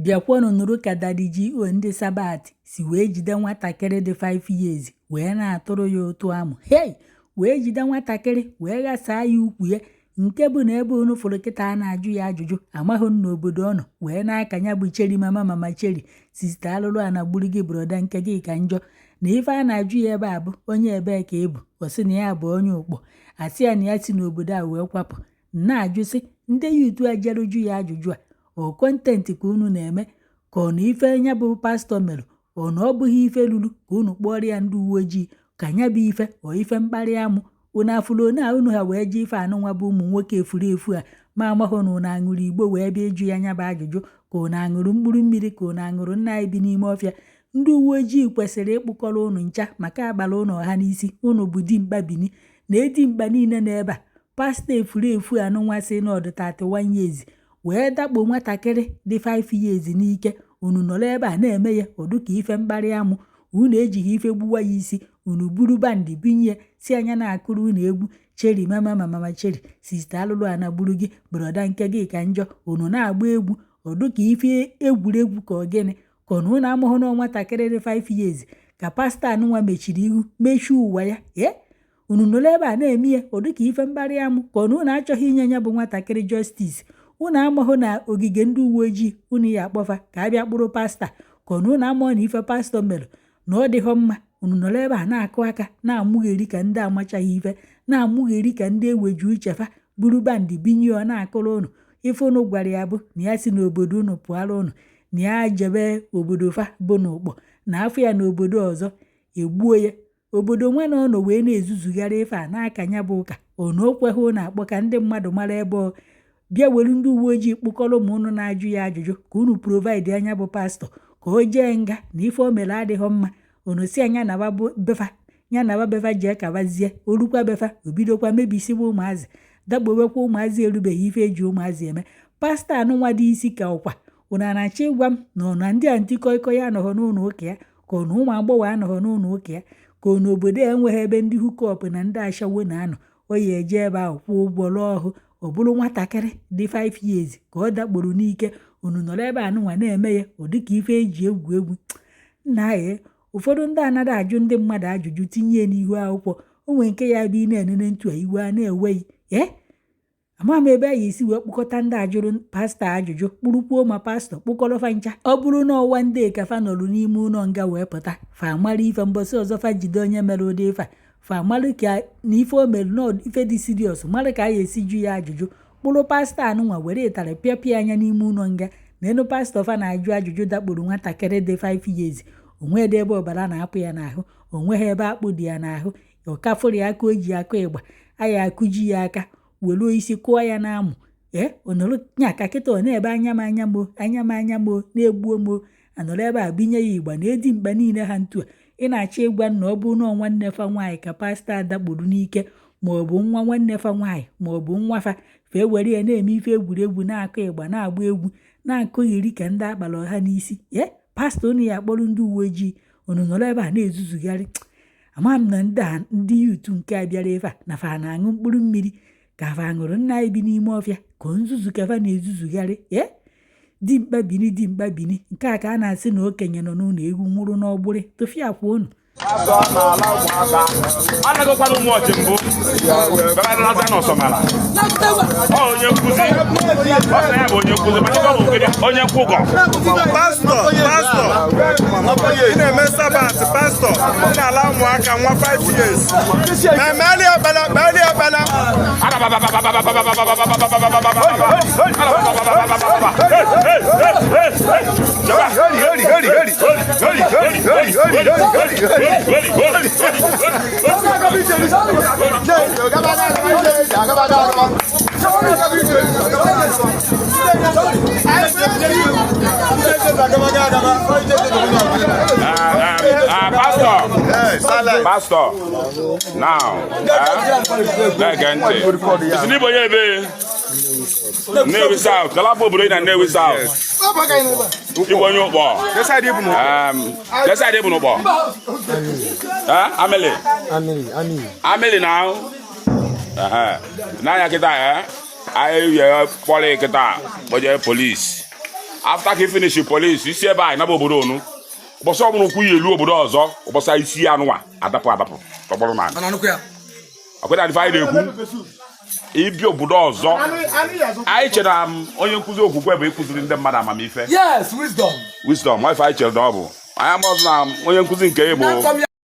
Bịakwanụ nụrụ ka Daddy G.O ndị Sabbath si wee jide nwatakịrị dị 5 years wee na-atụrụ ya ụtụ amụ. Hei! Wee jide nwatakịrị wee ghasaa ya ukwu ya, nke bụ na ebe unu fụrụ kịta a na-ajụ ya ajụjụ, amaghị m n'obodo ọ nọ wee na-aka ya bụ cheri mama mama cheri sister alụlụ a na gburu gị, brother nke gị ka njọ. Na ife a na-ajụ ya ebe a bụ onye ebee ka ị bụ, ọ sị na ya bụ onye Ụkpọ, asị ya na ya si n'obodo a wee kwapụ. Na-ajụ sị ndị youth a jere jụ ya ajụjụ a, ọ content ka unu na-eme, ka ọ na ife nya bụ pastor mere, ọ na ọ bụghị ife lulu ka unu kpọrọ ya ndị uwe ojii, ka nya bụ ife ọ ife mkparị amụ unu afụrụ one a unu ha wee jee ife anụnwa bụ ụmụ nwoke efuru efu a ma amaghị na unu aṅụrụ igbo wee bịa ịjụ ya nya bụ ajụjụ, ka unu aṅụrụ mkpụrụ mmiri, ka unu aṅụrụ nna anyị bi n'ime ọfịa. Ndị uwe ojii kwesịrị ịkpụkọrọ unu ncha maka agbara unu ọha n'isi. Unu bụ dimkpa bini na edimkpa niile n'ebe a. Pastor efuru efu anụnwa si n'ọdụ 31 years wee dakpo nwatakịrị dị 5 years n'ike, unu nọrọ ebe a na-eme ya ọdụ ka ife mkparị amụ. Unu ejighị ife gbuwa ya isi, unu buru band binye si anya na-akụrụ unu egwu cheri mama mama cheri sister alụlụ a na gburu gị, brother nke gị ka njọ. Unu na-agba egwu ọdụ ka ife egwuregwu, ka ọ gịnị, ka ọ na unu amụghị na nwatakịrị dị 5 years ka pastor anụnwa mechiri ihu mechie ụwa ya. Ee, unu nọrọ ebe a na-eme ya ọ dịka ife mkparị amụ, ka ọ na unu achọghị inye ya bụ nwatakịrị justice. Unu amahụ na ogige ndị uwe ojii unu ya akpọfa ka a bịa kpụrụ pastor, ka ọ na unu amahụ na ife pastor mere na ọ dịghọ mma. Unu nọrọ ebe a na-akụ aka, na-amụgheri ka ndị amachaghị ife, na-amụgheri ka ndị eweju uche fa buru band binye ọ na-akụrụ unu ife. Unu gwara ya bụ na ya si n'obodo unu pụọrọ unu, na ya jebe obodo fa bụ n'Ụkpọ, na afọ ya n'obodo ọzọ egbuo ya. Obodo nwa na ọ nọ wee na-ezuzugharị ife a n'aka ya bụ ụka ọ na o kweghị unu akpọ ka ndị mmadụ mara ebe ọ bịa were ndị uwe ojii kpụkọrọ ụmụ unu na-ajụ ya ajụjụ, ka unu provide anya bụ pastor ka o jee nga na ife o mere adịghị mma. Unu si anya naba befa, ya naba befa, jee kabazie orukwa befa, obidokwa mebisiwa ụmụazị, dakpowekwa ụmụazị erubeghị ife eji ụmụazị eme. Pastor anụnwa dị isi ka ọkwa unu a na-achọ ịgwa m na ọ na ndị anti koi anọghọ n'ụlọ ụka ya, ka ọ na ụmụ agbọghọ anọghọ n'ụlọ ụka ya, ka ọ na obodo enweghị ebe ndị hookup na ndị ashawo na-anọ, o ya eje ebe ahụ kwụọ ụgwọ lụọ ọhụ. Ọ bụrụ nwatakịrị dị 5 years ka ọ dakporo n'ike, unu nọrọ ebe anụnwa na-eme ya ọ dịka ife eji egwu egwu. Nna ya, ụfọdụ ndị anaghị ajụ ndị mmadụ ajụjụ tinye ya n'ihu akwụkwọ. O nwere nke ya bụ ị na-enene ntu a, iwe a na-eweghị. Ee, ama m ebe a ga-esi wee kpụkọta ndị ajụrụ pastor ajụjụ, kpụrụkwuo ma pastor kpụkọrọ fa ncha. Ọ bụrụ na ọwa ndị ka fa nọrụ n'ime ụlọ nga wee pụta, fa mara ife mbọsị ọzọ fa jide onye mere ụdị ife a, fa mara ka na ife o mere na ife dị serious, mara ka a ga-esi jụ ya ajụjụ. Kpụrụ pastor anụnwa were ịtarị pịapịa anya n'ime ụlọ nga na enu pastor fa na-ajụ ajụjụ dakporo nwatakịrị dị 5 years. Onwedị ebe ọbara na-apụ ya n'ahụ, onweghị ebe akpụ dị ya n'ahụ, ọ kafụrụ ya aka o ji akụ ịgba aya akụji ya aka were isi kụọ ya n'amụ. Ee, onọrọ nya ka kịta ọ na-ebe anya m anya mo anya m anya mo na-egbuo mo, anọrọ ebe a binye ya igba na edi mkpa niile ha ntu a. Ị na-achọ ịgwa na ọ bụ na nwanne fa nwaanyị ka pastor adakporo n'ike, ma ọ bụ nwa nwanne fa nwaanyị, ma ọ bụ nwa fa, fee were ya na-eme ife egwuregwu, na-akụ ịgba, na-agba egwu, na-akụghiri ka ndị akpara ọha n'isi. Ee, pastor unu ya akpọrọ ndị uwe ojii, unu nọrọ ebe a na-ezuzugharị. Ama m na ndị a, ndị youth nke a bịara ebe a na fa na-aṅụ mkpụrụ mmiri, ka fa ṅụrụ nna anyị bi n'ime ọfịa, ka nzuzu ka fa na-ezuzugharị. Ee, dimkpa bini, dimkpa bini, nke a ka a na-asị na okenye nọ n'ụlọ, egwu nwụrụ n'ọgbụrị. Tụfịa akwa unu. Azụ n'ala ụmụaka anaghịkwana ụmụ ọchị mbụ bịara n'ọsọmara. Ọ onye nkụzi, ọ sị ya bụ onye nkụzi, mana ọ bụ onye nkwụgọ. Pastor, pastor, ị na-eme Sabbath. Pastor, ị na-ala ụmụaka nwa 5 years. Ma meeli ekpele, meeli ekpele. Heri, heri, heri, heri, heri, heri, heri, heri, heri, heri. Pastor, pastor, now, na-ege ntị. Isi n'ịbụ onye ebe? Nnewi South, kalafọ obodo ị na Nnewi South. Ịbụ onye Ụkpọ. Keside ịbụ n'Ụkpọ? Amịlị. Amịlị na n'anya kịta, anyị kpọrọ kịta kpọjee polisi. After ka finish police, isi ebe anyị naba obodo onu. Ụbọchị ọbụla ụkwụ ya elu obodo ọzọ, ụbọchị isi ya anụnwa adapụ adapụ tọgbọrọ na akwụna. Ife anyị na-ekwu, ịbịa obodo ọzọ, anyị chere na onye nkụzi okwukwe bụ ịkụziri ndị mmadụ amamife. Yes, wisdom. Wisdom, ife anyị chere na ọ bụ anyị ama ọzọ na onye nkụzi nke ya bụ Now come here.